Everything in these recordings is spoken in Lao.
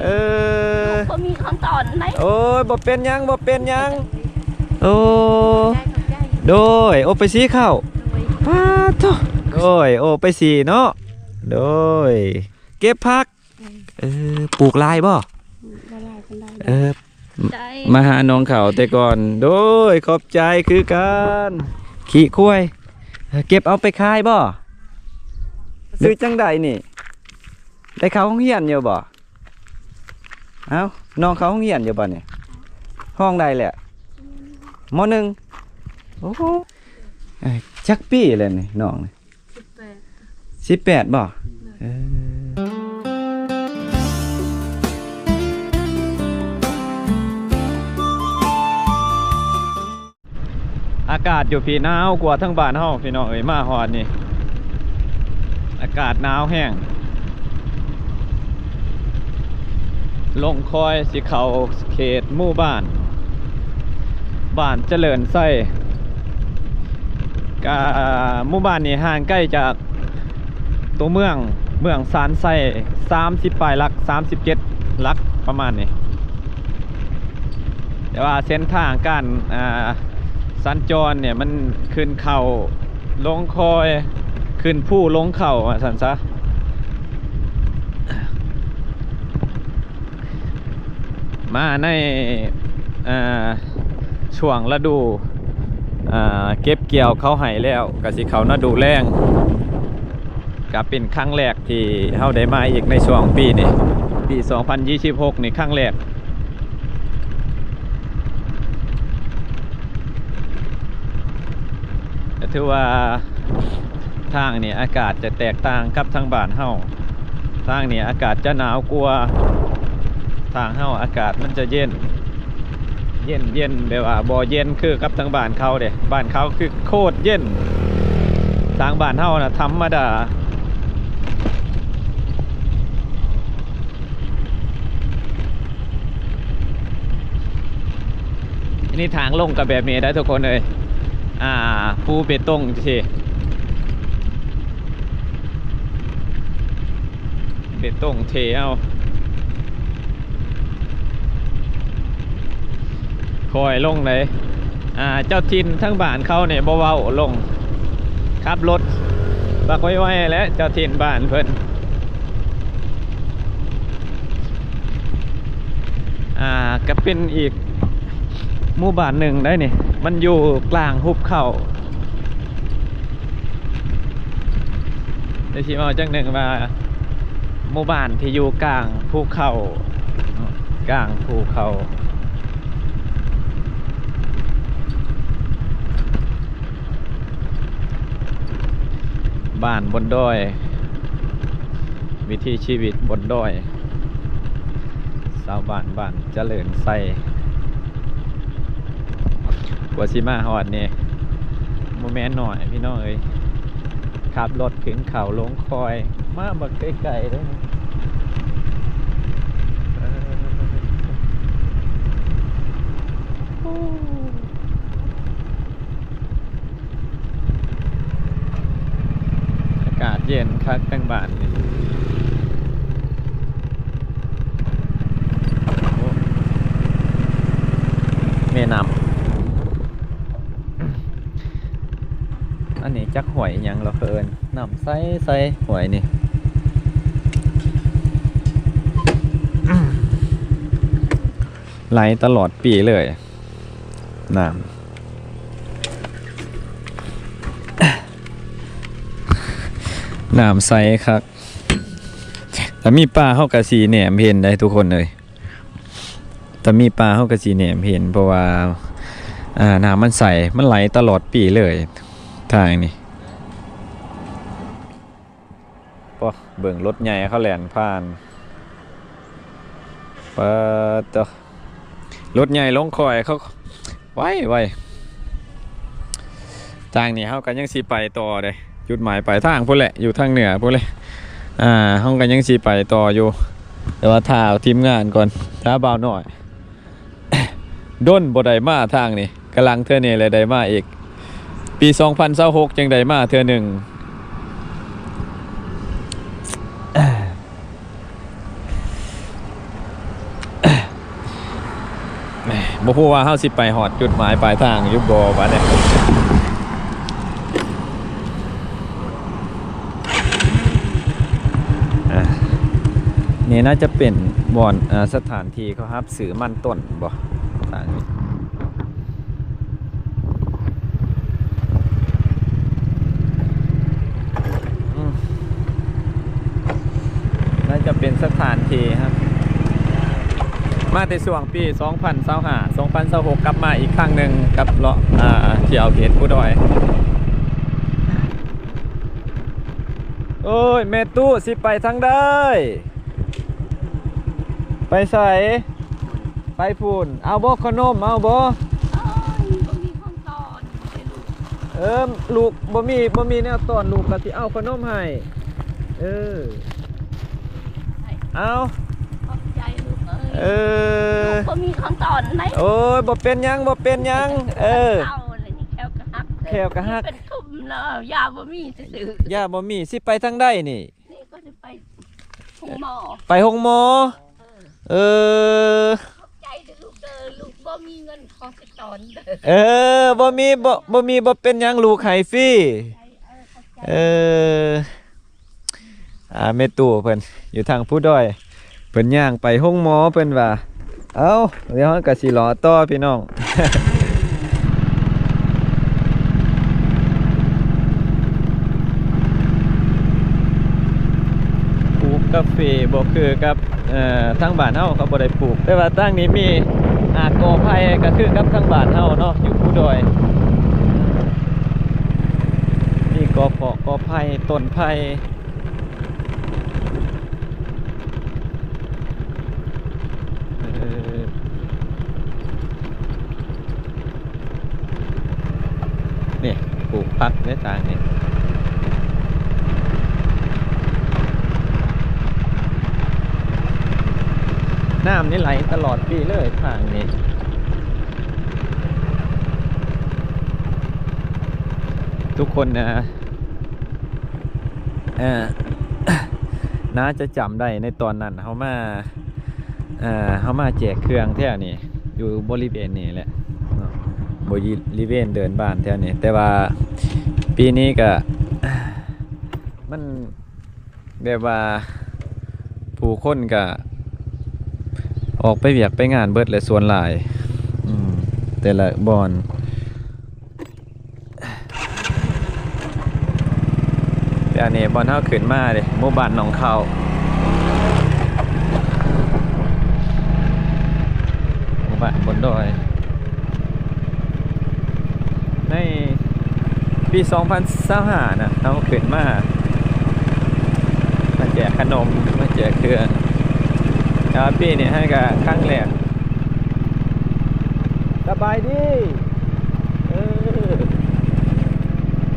ເອີ ບໍ່ມີຄຳຕອນໃດ. ໂອ້ຍ ບໍ່ເປັນຫຍັງ ບໍ່ເປັນຫຍັງ. ໂອ້ ຂອບໃຈ ຂອບໃຈ. ໂດຍ ໂອ ໄປສີເຂົ້າ. ໂດຍ ປາດໂທ້ ໂດຍ ໂອ ໄປສີເນາະ. ໂດຍ ເກັບຜັກ. ເອີ ເອີ ປູກຫຼາຍບໍ່? ອືມ ບໍ່ຫຼາຍປານໃດ. ເອີ ໃຈ ມາຫາໜອງເຂົ້າແຕ່ກ່ອນ. ໂດຍ ຂອບໃຈຄືກັນ. ຂີ້ຄວາຍ ເອີ ເກັບເອົາໄປຂາຍບໍ່? ຊື້ຈັ່ງໃດນີ້? ໄດ້ເຂົ້າໂຮງຮຽນຢູ່ບໍ່? ເອົ້າ ນ້ອງເຂົ້າໂຮງຮຽນຢູ່ບໍ່ນີ້? ຫ້ອງໃດແລ້ວ? ມໍໜຶ່ງ. ໂອ້ໂຫ ເອີ ຈັກປີແລ້ວນີ້ນ້ອງນີ້? ສິບແປດ ສິບແປດບໍ່? ໂດຍ ເອີ ອາກາດຢູ່ພີ້ໜາວກວ່າທາງບ້ານເຮົາ ພີ່ນ້ອງເອີຍ. ມາຮອດນີ້ ອາກາດໜາວແຮງ. ລົງຄອຍຊິເຂົ້າເຂດໝູ່ບ້ານ ບ້ານຈະເລີນໄຊ. ກະ ໝູ່ບ້ານນີ້ຫ່າງໄກຈາກຕົວເມືອງ ເມືອງຊານໄຊ ສາມສິບປາຍຫຼັກ ສາມສິບເຈັດຫຼັກ ປະມານນີ້. ແຕ່ວ່າເສັ້ນທາງການ ອ່າ ສັນຈອນນີ້ ມັນຂຶ້ນເຂົ້າລົງຄອຍ ຂຶ້ນພູລົງເຂົ້າ ວ່າຊັ້ນຊະ. ມາໃນ ເອີ ຊ່ວງລະດູ ເອີ ເກັບກ່ຽວເຂົ້າໄຮ່ແລ້ວ ກະຊິເຂົ້າລະດູແລ້ງ ກະເປັນຄັ້ງແລກທີ່ເຮົາໄດ້ມາອີກໃນຊ່ວງປີນີ້ ປີສອງພັນຊາວຫົກນີ້ ຄັ້ງແລກ. ກະຖືວ່າທາງນີ້ອາກາດຈະແຕກຕ່າງກັບທາງບ້ານເຮົາ. ທາງນີ້ອາກາດຈະໜາວກວ່າ ທາງເຮົາອາກາດມັນຈະເຢັນ ເຢັນ ເຢັນ ແບບວ່າບໍ່ເຢັນຄືກັບທາງບ້ານເຂົາເດ້. ບ້ານເຂົາຄືໂຄດເຢັນ ທາງບ້ານເຮົານະທຳມະດາ. ອັນນີ້ທາງລົງກະແບບນີ້ໄດ໋ທຸກຄົນເອີຍ ອ່າ ປູເບຕົງຊີ້ ເບຕົງເທເອົາ ຄ່ອຍລົງເດ້. ອ່າ ເຈົ້າຖິ່ນທາງບ້ານເຂົານີ້ບໍ່ເວົ້າລົງ ຂັບລົດບັກໄວໆແຫຼະ ເຈົ້າຖິ່ນບ້ານເພິ່ນ. ອ່າ ກະເປັນອີກໝູ່ບ້ານໜຶ່ງໄດ໋ນີ້ ມັນຢູ່ກາງຫຸບເຂົາ. ດຽວຊິເວົ້າຈັກໜຶ່ງວ່າ ໝູ່ບ້ານທີ່ຢູ່ກາງພູເຂົາ ກາງພູເຂົາ ບ້ານບົນດອຍ ວິຖີຊີວິດບົນດອຍ ຊາວບ້ານບ້ານຈະເລີນໄຊ. ກວ່າຊິມາຮອດນີ້ ບໍ່ແມ່ນໜ້ອຍພີ່ນ້ອງເອີຍ ຂັບລົດຂຶ້ນເຂົາລົງຄອຍ ມາບັກໄກໆເດ້. ເອີ ອາກາດເຢັນຄັກທາງບ້ານນີ້ ໂອ້ ແມ່ນ້ຳ ອັນນີ້ຈັກຫ້ວຍອີ່ຫຍັງລະເພິ່ນ ນ້ຳໃສໆ ຫ້ວຍນີ້ ໄຫຼຕະຫຼອດປີເລີຍ ນ້ຳ ນ້ຳໃສຄັກ. ຖ້າມີປາເຮົາກະຊິແນມເຫັນໄດ໋ທຸກຄົນເອີຍ ຖ້າມີປາເຮົາກະຊິແນມເຫັນ ເພາະວ່າ ອ່າ ນ້ຳມັນໃສ ມັນໄຫຼຕະຫຼອດປີເລີຍ ທາງນີ້. ປະ ເບິ່ງລົດໃຫຍ່ເຂົາແລ່ນຜ່ານ ປາດໂທ້ ລົດໃຫຍ່ລົງຄອຍເຂົາໄວໆ. ທາງນີ້ເຮົາກະຍັງຊິໄປຕໍ່ເດ້ ຈຸດໝາຍປາຍທາງພຸ້ນແຫຼະ ຢູ່ທາງເໜືອພຸ້ນແຫຼະ. ອ່າ ເຮົາກະຍັງຊິໄປຕໍ່ຢູ່ ແຕ່ວ່າຖ້າທີມງານກ່ອນ ຖ້າບ່າວນ້ອຍ. ດົນບໍ່ໄດ້ມາທາງນີ້ ກຳລັງເທື່ອນີ້ແຫຼະໄດ້ມາອີກ ປີສອງພັນຊາວຫົກຈຶ່ງໄດ້ມາເທື່ອໜຶ່ງ. ບໍ່ຮູ້ວ່າເຮົາຊິໄປຮອດຈຸດໝາຍປາຍທາງຢູ່ບໍ່ບາດນີ້. ອ່າ ນີ້ໜ້າຈະເປັນບ່ອນ ອ່າ ສະຖານທີ່ເຂົາຮັບຊື້ມັນຕົ້ນບໍ່? ທາງນີ້ ອືມ ໜ້າຈະເປັນສະຖານທີ່ ມາແຕ່ຊ່ວງປີສອງພັນຊາວຫ້າ ສອງພັນຊາວຫົກ ກັບມາອີກຄັ້ງໜຶ່ງກັບເລາະ ອ່າ ທ່ຽວເຂດພູດອຍ. ໂອ້ຍ ແມ່ຕູ້ ຊິໄປທາງໃດ? ໄປໃສ? ໄປພຸ້ນ. ເອົາບໍ່ຂະໜົມ? ເອົາບໍ່? ໂອ້ຍ ບໍ່ມີຂອງຕອນເດ້ລູກ. ເອີ ລູກບໍ່ມີ ບໍ່ມີແນວຕອນ ລູກກໍຊິເອົາຂະໜົມໃຫ້. ເອີ ເອົາ ຂອບໃຈລູກເອີຍ. ເອີ ລູກບໍ່ມີຂອງຕອນໃດ. ໂອ້ຍ ບໍ່ເປັນຫຍັງ ບໍ່ເປັນຫຍັງ. ເອີ ເອົາແລ້ວນີ້ ແຂ້ວກໍຫັກ ແຂ້ວກໍຫັກ ເປັນທຸ່ມເນາະ. ຢາບໍ່ມີຊື່ໆ ຢາບໍ່ມີ. ຊິໄປທາງໃດນີ້? ນີ້ກໍຊິໄປໂຮງໝໍ ໄປໂຮງໝໍ. ເອີ ເອີ ຂອບໃຈເດີລູກເດີ. ລູກບໍ່ມີເງິນຂໍສະຕອນເດີ. ເອີ ບໍ່ມີ ບໍ່ ບໍ່ມີ ບໍ່ເປັນຫຍັງ ລູກໃຫ້ຟຣີ. ເອີ ຂອບໃຈ ເອີ ອ່າ ແມ່ຕູ້ເພິ່ນຢູ່ທາງພູດອຍ ເພິ່ນຍ່າງໄປໂຮງໝໍ ເພິ່ນວ່າ. ເອົ້າ ດຽວເຮົາກໍຊິເລາະຕໍ່ພີ່ນ້ອງ. ປູກກາເຟບໍ່ຄືກັບ ເອີ ທາງບ້ານເຮົາ ເຂົາບໍ່ໄດ້ປູກ. ແຕ່ວ່າທາງນີ້ມີ ອ່າ ກໍໄຜ່ ກໍຄືກັບທາງບ້ານເຮົາເນາະ ຢູ່ພູດອຍ ມີກໍເພາະ ກໍໄຜ່ ຕົ້ນໄຜ່. ເອີ ນີ້ ປູກຜັກໃນທາງນີ້ ນ້ຳນີ້ໄຫຼຕະຫຼອດປີເລີຍທາງນີ້. ທຸກຄົນນະ ເອີ ໜ້າຈະຈຳໄດ້ໃນຕອນນັ້ນເຮົາມາ ເອີ ເຮົາມາແຈກເຄື່ອງແຖວນີ້ ຢູ່ບໍລິເວນນີ້ແຫຼະເນາະ ບໍລິເວນເດີ່ນບ້ານແຖວນີ້. ແຕ່ວ່າປີນີ້ກະ ມັນແບບວ່າຜູ້ຄົນກະອອກໄປວຽກໄປງານເບິດແຫຼະສ່ວນຫຼາຍ ອືມ ແຕ່ລະບ່ອນ. ແຕ່ອັນນີ້ບ່ອນເຮົາຂຶ້ນມາເດ້ ໝູ່ບ້ານໜອງເຂົ້າ ໝູ່ບ້ານບົນດອຍ. ໃນປີສອງພັນຊາວຫ້ານະ ເຮົາຂຶ້ນມາ ມາແຈກຂະໜົມ ມາແຈກເຄື່ອງ ແຕ່ວ່າປີນີ້ໃຫ້ກະຄັ້ງແລກ. ສະບາຍດີ ເອີ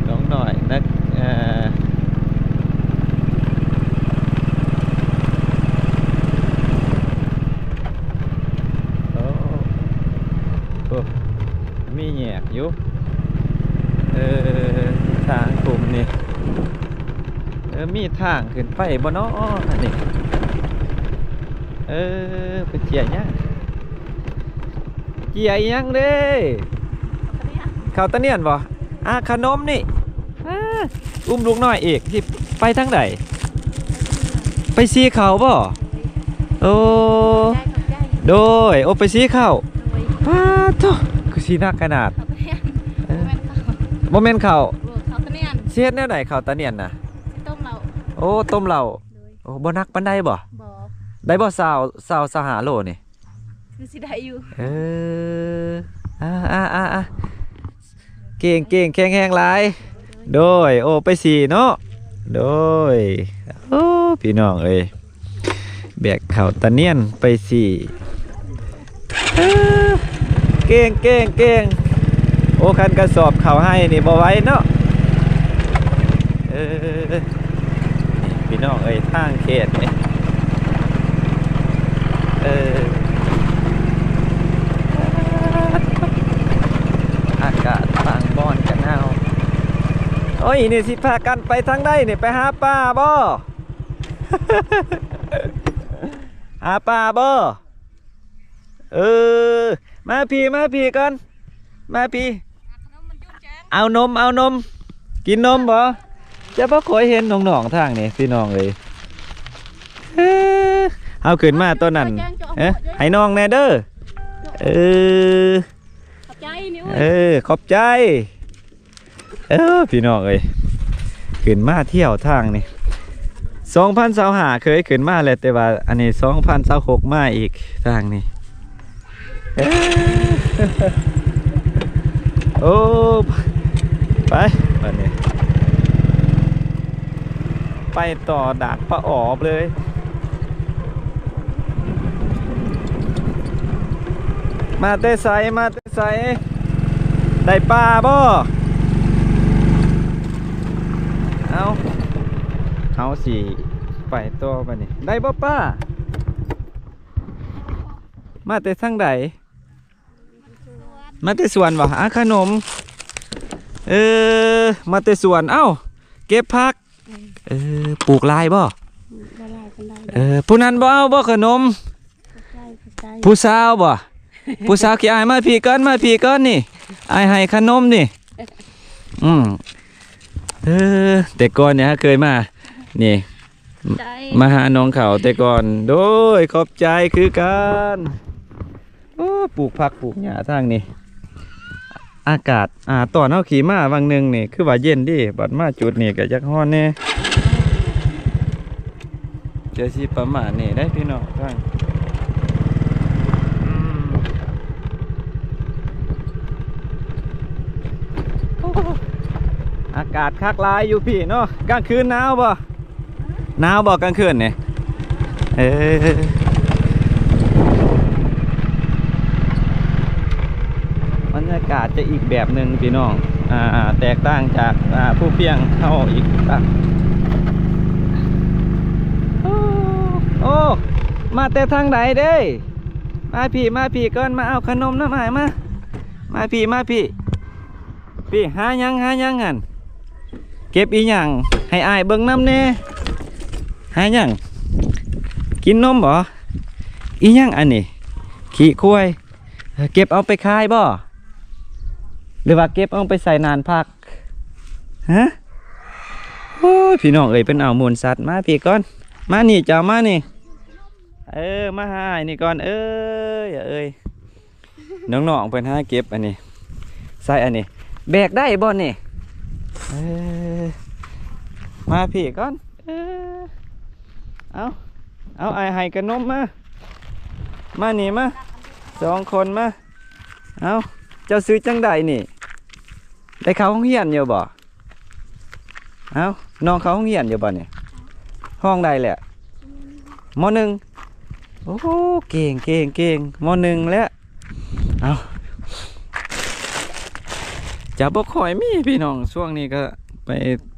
ນ້ອງນ້ອຍ ນັກ ເອີ ໂອ້ ໂອ້ ມີແຍກຢູ່ ເອີ ທາງກຸ່ມນີ້ ເອີ ມີທາງຂຶ້ນໄປບໍ່ເນາະ ອັນນີ້ ເອີ ເພິ່ນເຈຍຫຍັງ? ເຈຍອີ່ຫຍັງເດ້? ເຂົ້າຕານຽນບໍ່? ອ່າ ຂະໜົມນີ້ ອ່າ ອຸ້ມລູກນ້ອຍອີກ ຊິໄປທາງໃດ? ໄປສີເຂົ້າບໍ່? ໂອ້ ຂອບໃຈ ຂອບໃຈ ໂດຍ ໂອ້ ໄປສີເຂົ້າ ໂດຍ ປາດໂທ້ ຄືສີໜັກຂະໜາດ ເຂົ້າຕານຽນ ເອີ ບໍ່ແມ່ນເຂົ້າ ບໍ່ແມ່ນເຂົ້າ ບໍ່ ເຂົ້າຕານຽນ ຊິເຮັດແນວໃດເຂົ້າຕານຽນນະ? ຊິຕົ້ມເຫຼົ້າ ໂອ້ ຕົ້ມເຫຼົ້າ ໂດຍ ໂອ້ ບໍ່ໜັກປານໃດບໍ່? ບໍ່ ໄດ້ບໍ່ ຊາວ ຊາວ ຊາວຫ້າໂລນີ້? ຄືຊິໄດ້ຢູ່ ເອີ ອ່າ ອ່າ ອ່າ ອ່າ ເກັ່ງ ເກັ່ງ ແຂງແຮງຫຼາຍ ໂດຍ ໂອ້ ໄປສີເນາະ ໂດຍ ໂອ້ ພີ່ນ້ອງເອີຍ ແບກເຂົ້າຕານຽນໄປສີ ເອີ ເກັ່ງ ເກັ່ງ ເກັ່ງ ໂອ້ ຄັນກະສອບເຂົ້າໄຮ່ນີ້ບໍ່ໄຫວເນາະ ເອີ. ນີ້ພີ່ນ້ອງເອີຍ ທາງເຂດນີ້ ເອີ ອາກາດບາງບ່ອນກະໜາວ ໂອ້ຍ ນີ້ຊິພາກັນໄປທາງໃດນີ້ ໄປຫາປາບໍ່? ຫາປາບໍ່? ເອີ ເອີ ມາພີ້ ມາພີ້ກ່ອນ ມາພີ້ ເອົານົມ ເອົານົມ ກິນນົມບໍ່? ຈະບໍ່ຄ່ອຍເຫັນນ້ອງໆທາງນີ້ພີ່ນ້ອງເອີຍ. ເອີ ເຮົາຂຶ້ນມາຕອນນັ້ນ ເອີ ໃຫ້ນ້ອງແດ່ເດີ. ເອີ ຂອບໃຈນີ້ ເອີ ຂອບໃຈ. ເອີ ພີ່ນ້ອງເອີຍ ຂຶ້ນມາທ່ຽວທາງນີ້ ສອງພັນຊາວຫ້າເຄີຍຂຶ້ນມາແລ້ວ ແຕ່ວ່າອັນນີ້ສອງພັນຊາວຫົກມາອີກທາງນີ້. ເອີ ໂອ້ ໄປ ບັດນີ້ ໄປຕໍ່ດາດປະອອບເລີຍ. ມາແຕ່ໃສ ມາແຕ່ໃສ ໄດ້ປາບໍ່? ເອົາ ເຮົາຊິໄປຕໍ່ບັດນີ້ ໄດ້ບໍ່ປາ? ມາແຕ່ທາງໃດ? ມາແຕ່ສວນບໍ່? ອາ ຂະໜົມ ເອີ ມາແຕ່ສວນ ເອົ້າ ເກັບຜັກ ເອີ ປູກຫຼາຍບໍ່? ບໍ່ຫຼາຍປານໃດ. ເອີ ຜູ້ນັ້ນບໍ່ເອົາບໍ່ຂະໜົມ? ຂອບໃຈ ຂອບໃຈ. ຜູ້ສາວບໍ່? ຜູ້ສາວຂີ້ອາຍ ມາພີ້ກ່ອນ ມາພີ້ກ່ອນນີ້ ອ້າຍໃຫ້ຂະໜົມນີ້. ອືມ ເອີ ແຕ່ກ່ອນນີ້ເຄີຍມານີ້ ໃຈ ມາຫານ້ອງເຂົາແຕ່ກ່ອນ. ໂດຍ ຂອບໃຈຄືກັນ. ໂອ້ ປູກຜັກປູກຫຍ້າທາງນີ້ ອາກາດ ອ່າ ຕອນເຮົາຂີ່ມາຫວ່າງໜຶ່ງນີ້ ຄືວ່າເຢັນເດ້ ບັດມາຈຸດນີ້ກໍຢາກຮ້ອນແດ່. ຈະຊິປະມານນີ້ໄດ໋ພີ່ນ້ອງ ທາງ ອືມ ໂອ້ ອາກາດຄັກຫຼາຍຢູ່ພີ້ເນາະ. ກາງຄືນໜາວບໍ່? ໜາວບໍ່ກາງຄືນນີ້? ເອີ ບັນຍາກາດຈະອີກແບບໜຶ່ງພີ່ນ້ອງ ອ່າ ແຕກຕ່າງຈາກ ອ່າ ພູພຽງເຮົາອີກ. ໂອ້ ມາແຕ່ທາງໃດເດ້? ມາພີ້ ມາພີ້ກ່ອນ ມາເອົາຂະໜົມນຳອ້າຍມາ. ມາພີ້ ມາພີ້. ພີ້ ຫາຫຍັງ ຫາຫຍັງຫັ້ນ? ເກັບອີຫຍັງ ໃຫ້ອ້າຍເບິ່ງນຳແດ່. ຫາຫຍັງ? ກິນນົມບໍ? ອີຫຍັງອັນນີ້? ຂີ້ຄວາຍ. ເອີ ເກັບເອົາໄປຂາຍບໍ? ຫຼືວ່າເກັບເອົາໄປໃສ່ໜານຜັກ? ຮະ? ໂອ້ຍ ພີ່ນ້ອງເອີຍ ເພິ່ນເອົາມູນສັດ. ມາພີ້ກ່ອນ ມານີ້ ເຈົ້າມານີ້. ເອີ ມາຫາອ້າຍນີ້ກ່ອນ. ເອີຍ ເອີຍ ນ້ອງໆເພິ່ນຫາເກັບອັນນີ້ ໃສ່ອັນນີ້ ແບກໄດ້ບໍ່ນີ້? ເອີ ມາພີ້ກ່ອນ. ເອີ ເອົາ ເອົາ ອ້າຍໃຫ້ຂະໜົມມາ ມານີ້ມາ ສອງຄົນມາ. ເອົາ ເຈົ້າຊື່ຈັ່ງໃດນີ້? ໄດ້ເຂົ້າໂຮງຮຽນຢູ່ບໍ່? ເອົ້າ ນ້ອງເຂົ້າໂຮງຮຽນຢູ່ບໍ່ນີ້? ຫ້ອງໃດແຫຼະ? ມໍໜຶ່ງ. ໂອ້ ເກັ່ງ ເກັ່ງ ເກັ່ງ ມໍໜຶ່ງແລ້ວ. ເອົ້າ ຈະບໍ່ຄ່ອຍມີພີ່ນ້ອງ ຊ່ວງນີ້ກໍໄປ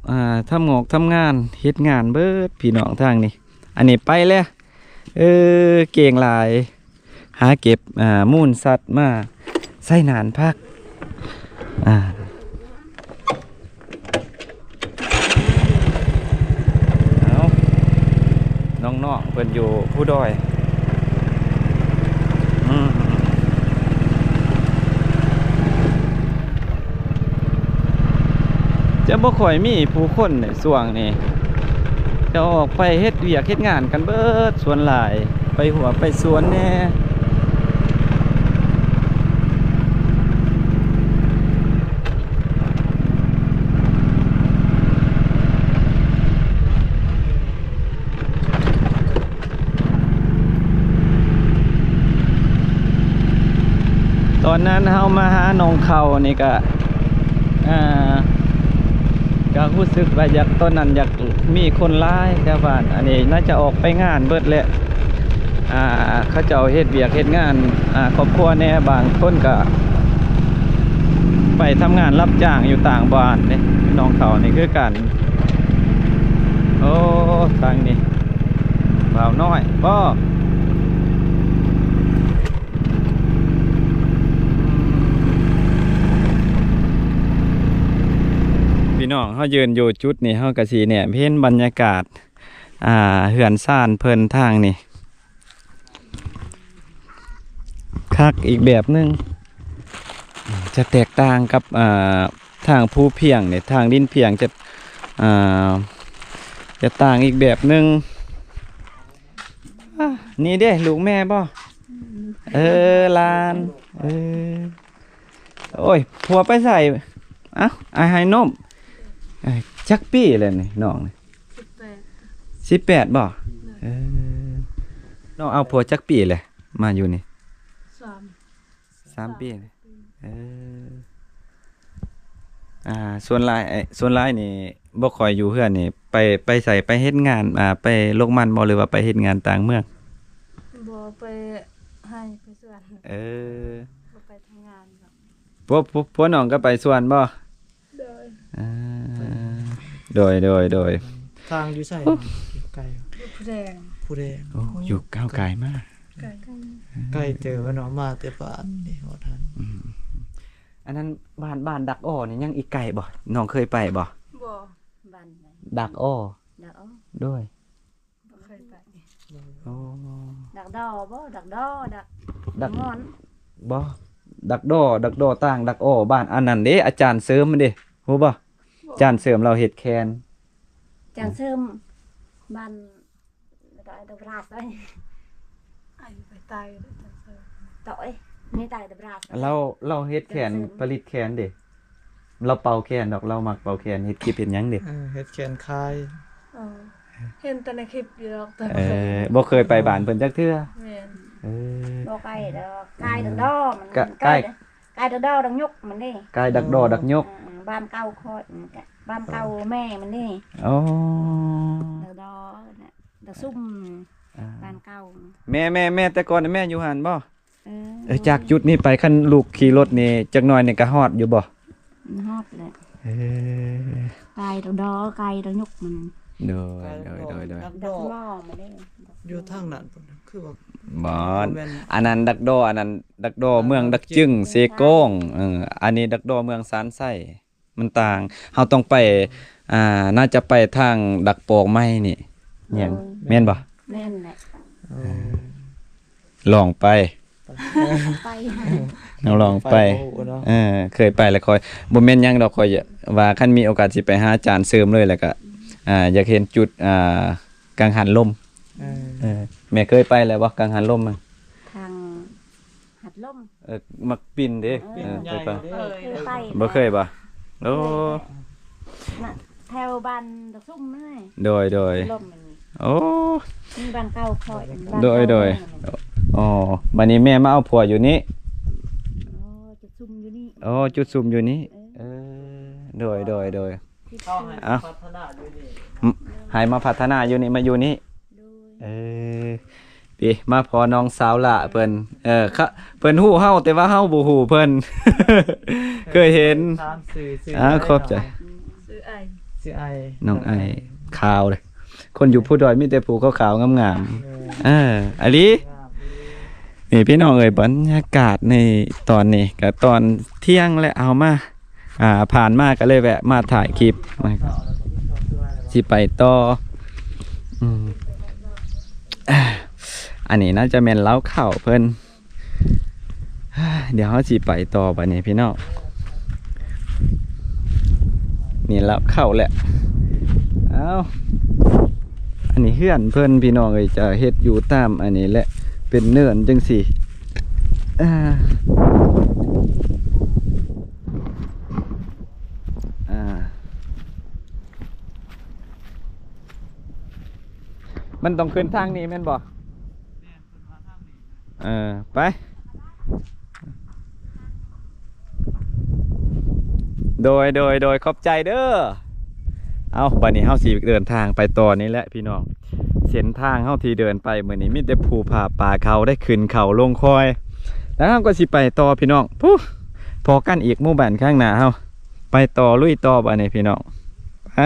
ອ່າ ທຳງອກທຳງານ ເຮັດງານເບີດພີ່ນ້ອງທາງນີ້. ອັນນີ້ໄປແລ້ວ. ເອີ ເກັ່ງຫຼາຍ. ຫາເກັບ ອ່າ ມູນສັດມາໃສ່ໜານຜັກ. ອ່າ ເອົາ ນ້ອງໆເພິ່ນຢູ່ພູດອຍ. ອືມ ຈະບໍ່ຄ່ອຍມີຜູ້ຄົນໃນຊ່ວງນີ້ ຈະອອກໄປເຮັດວຽກເຮັດງານກັນເບີດສ່ວນຫຼາຍ ໄປຮົ້ວໄປສວນແດ່. ຕອນນັ້ນເຮົາມາຫາໜອງເຂົ້ານີ້ກະ ອ່າ ກະຮູ້ສຶກວ່າຢາກ ຕອນນັ້ນຢາກມີຄົນຫຼາຍແຖວບ້ານ. ອັນນີ້ໜ້າຈະອອກໄປງານເບີດແຫຼະ ອ່າ ເຂົາເຈົ້າເຮັດວຽກເຮັດງານ ອ່າ ຄອບຄົວແດ່. ບາງຄົນກະໄປທຳງານຮັບຈ້າງຢູ່ຕ່າງບ້ານເດ້. ໜອງເຂົ້ານີ້ຄືກັນ. ໂອ້ ທາງນີ້ບ່າວນ້ອຍບໍ? ພີ່ນ້ອງ ເຮົາຢືນຢູ່ຈຸດນີ້ ເຮົາກະຊິແນມເຫັນບັນຍາກາດ ອ່າ ເຮືອນຊານເພິ່ນທາງນີ້. ຂ ຮັກອີກແບບໜຶ່ງ ຈະແຕກຕ່າງກັບ ອ່າ ທາງພູພຽງນີ້ ທາງດິນພຽງຈະ ອ່າ ຈະຕ່າງອີກແບບໜຶ່ງ. ອ່າ ນີ້ເດ້ ລູກແມ່ບໍ່? ເອີ ຫຼານ ເອີ ໂອ້ຍ ຜົວໄປໃສ? ເອົ້າ ອ້າຍໃຫ້ນົມ. ເອີ ຈັກປີແລ້ວນີ້ນ້ອງນີ້? ສິບແປດ ສິບແປດບໍ່? ເອີ ນ້ອງເອົາຜົວຈັກປີແລ້ວມາຢູ່ນີ້? ສາມ ສາມປີ. ເອີ ອ່າ ສ່ວນຫຼາຍ ເອີ ສ່ວນຫຼາຍນີ້ບໍ່ຄ່ອຍຢູ່ເຮືອນນີ້ ໄປ ໄປໃສ? ໄປເຮັດງານ ອ່າ ໄປລົກມັນບໍ່ ຫຼືວ່າໄປເຮັດງານຕ່າງເມືອງ? ບໍ່ ໄປໄຮ່ໄປສວນ. ເອີ ບໍ່ໄປທຳງານດອກ. ຜົວ ຜົວ ຜົວນ້ອງກໍໄປສວນບໍ່? ໂດຍ ອ່າ ໂດຍ ໂດຍ ໂດຍ. ທາງຢູ່ໃສ? ຢູ່ໄກ ຢູ່ພູແດງ. ພູແດງ. ໂອ້ ໂອ້ ຢູ່ກ້າວໄກມາກ. ໄກ ໄກເຕີບເນາະ ມາແຕ່ບ້ານນີ້ຮອດຫັ້ນ. ອືມ ອັນນັ້ນບ້ານ ບ້ານດັກອໍນີ້ຍັງອີກໄກບໍ່? ນ້ອງເຄີຍໄປບໍ່? ບໍ່. ບ້ານໃດ? ດັກອໍ. ດັກອໍ. ໂດຍ. ບໍ່ເຄີຍໄປ. ໂອ້ ດັກດໍບໍ່? ດັກດໍ ດັກ ດັກງອນບໍ່? ດັກດໍ ດັກດໍຕ່າງດັກອໍ ບ້ານອັນນັ້ນເດ້ ອາຈານເສີມເດ້ ຮູ້ບໍ່? ບໍ່. ອາຈານເສີມລາວເຮັດແຄນ. ອາຈານເສີມ ບ້ານ ລາວ ລາວເຮັດແຄນ ຜະລິດແຄນເດ້ ລາວເປົ່າແຄນດອກ ລາວມັກເປົ່າແຄນ ເຮັດຄລິບເຮັດຫຍັງເດ້. ເອີ ເຮັດແຄນຂາຍ. ເອີ ເຫັນແຕ່ໃນຄລິບຢູ່ດອກ ແຕ່ ເອີ ບໍ່ເຄີຍໄປບ້ານເພິ່ນຈັກເທື່ອ. ແມ່ນ. ເອີ ບໍ່ໄກດອກ ກາຍດັກດໍມັນ ກາຍ ກາຍດັກດໍດັກຍົກມັນເດ້ ກາຍດັກດໍດັກຍົກ. ເອີ ບ້ານເກົ່າຂ້ອຍ ບ້ານເກົ່າແມ່ມັນເດ້. ອໍ ດັກດໍນະ ດັກຊຸ່ມ. ອ່າ ບ້ານເກົ່າ. ແມ່ ແມ່ ແມ່ ແຕ່ກ່ອນແມ່ຢູ່ຫັ້ນບໍ່? ເອີ ເອີ ຈາກຈຸດນີ້ໄປ ຄັນລູກຂີ່ລົດນີ້ຈັກໜ້ອຍນີ້ກະຮອດຢູ່ບໍ່? ຮອດແຫຼະ. ເອີ ກາຍດອກ ກາຍດອກຍົກມັນ. ໂດຍ ໂດຍ ໂດຍ ໂດຍ. ດອກ ດອກ ຢູ່ທາງນັ້ນພຸ້ນ ຄືວ່າ ບໍ່ ບໍ່ແມ່ນ ອັນນັ້ນດອກດອ ອັນນັ້ນດອກດອເມືອງດາກຈຶງ ເຊກອງ. ເອີ ອັນນີ້ດອກດອເມືອງຊານໄຊ. ມັນຕ່າງ ເຮົາຕ້ອງໄປ ອ່າ ໜ້າຈະໄປທາງດັກປອງໄມ້ນີ້ ແມ່ນ ໂດຍ ແມ່ນບໍ່? ແມ່ນແຫຼະ. ເອີ ລອງໄປ ໄປ ລອງໄປ. ໄປບໍ່ຮູ້ເນາະ. ເອີ ເຄີຍໄປແລ້ວ ຂ້ອຍ ບໍ່ແມ່ນຫຍັງດອກ ຂ້ອຍວ່າຄັນມີໂອກາດຊິໄປຫາອາຈານເສີມເລີຍ ແລ້ວກະ ອ່າ ຢາກເຫັນຈຸດ ອ່າ ກັງຫັນລົມ. ເອີ ເອີ ແມ່ເຄີຍໄປແລ້ວບໍ່ ກັງຫັນລົມ? ທາງ ຫັດລົມ. ເອີ ມັກປິ່ນເດ້. ເອີ ເອີ ເຄີຍໄປ ເອີ ເຄີຍໄປ. ບໍ່ເຄີຍບໍ່? ໂອ້ ນະ ແຖວບ້ານດອກຊຸ່ມເລີຍ. ໂດຍ ໂດຍ. ລົມມັນ ໂອ້ ມີບ້ານເກົ່າຂ້ອຍ ໂດຍ ໂດຍ. ອໍ ບາດນີ້ແມ່ມາເອົາຜົວຢູ່ນີ້. ອໍ ຈຸດຊຸ່ມຢູ່ນີ້. ອໍ ຈຸດຊຸ່ມຢູ່ນີ້. ເອີ ເອີ ໂດຍ ໂດຍ ໂດຍ. ເອົາ ໃຫ້ມາພັດທະນາຢູ່ນີ້ ມາຢູ່ນີ້. ໂດຍ. ເອີ ປີ ມາພໍ້ນ້ອງສາວຫຼ້າເພິ່ນ ເອີ ເພິ່ນຮູ້ເຮົາ ແຕ່ວ່າເຮົາບໍ່ຮູ້ເພິ່ນ ເຄີຍເຫັນ. ອ່າ ຂອບໃຈ. ຊື່ໄອ ຊື່ໄອ ນ້ອງໄອ ຂາວເລີຍ. ຄົນຢູ່ພູດອຍມີແຕ່ຜູ້ຂາວໆງາມໆ. ເອີ ອາລີ. ນີ້ພີ່ນ້ອງເອີຍ ບັນຍາກາດໃນຕອນນີ້ກະຕອນທ່ຽງແລ້ວ ເອົາມາ ອ່າ ຜ່ານມາກະເລີຍແວະມາຖ່າຍຄລິບ ຊິໄປຕໍ່. ອືມ ອັນນີ້ໜ້າຈະແມ່ນເລົ້າເຂົ້າເພິ່ນ. ດຽວເຮົາຊິໄປຕໍ່ບາດນີ້ພີ່ນ້ອງ. ນີ້ລະເຂົ້າແຫຼະ. ເອົ້າ ອັນນີ້ເຮືອນເພິ່ນພີ່ນ້ອງເອີຍ ຈະເຮັດຢູ່ຕາມອັນນີ້ແຫຼະ ເປັນເນີນຈັ່ງຊີ້. ອ່າ ອ່າ ມັນຕ້ອງຂຶ້ນທາງນີ້ແມ່ນບໍ່? ເອີ ໄປ. ໂດຍ ໂດຍ ໂດຍ ຂອບໃຈເດີ. ເອົ້າ ບາດນີ້ເຮົາຊິເດີນທາງໄປຕໍ່ນີ້ແຫຼະພີ່ນ້ອງ. ເສັ້ນທາງເຮົາທີ່ເດີນໄປມື້ນີ້ມີແຕ່ພູຜາປ່າເຂົາໄດ໋ ຂຶ້ນເຂົາລົງຄອຍ ແລ້ວເຮົາກໍຊິໄປຕໍ່ພີ່ນ້ອງ. ພຸ້ນ ພໍ້ກັນອີກໝູ່ບ້ານຂ້າງໜ້າເຮົາ. ໄປຕໍ່ ລຸຍຕໍ່ບາດນີ້ພີ່ນ້ອງ. ໄປ.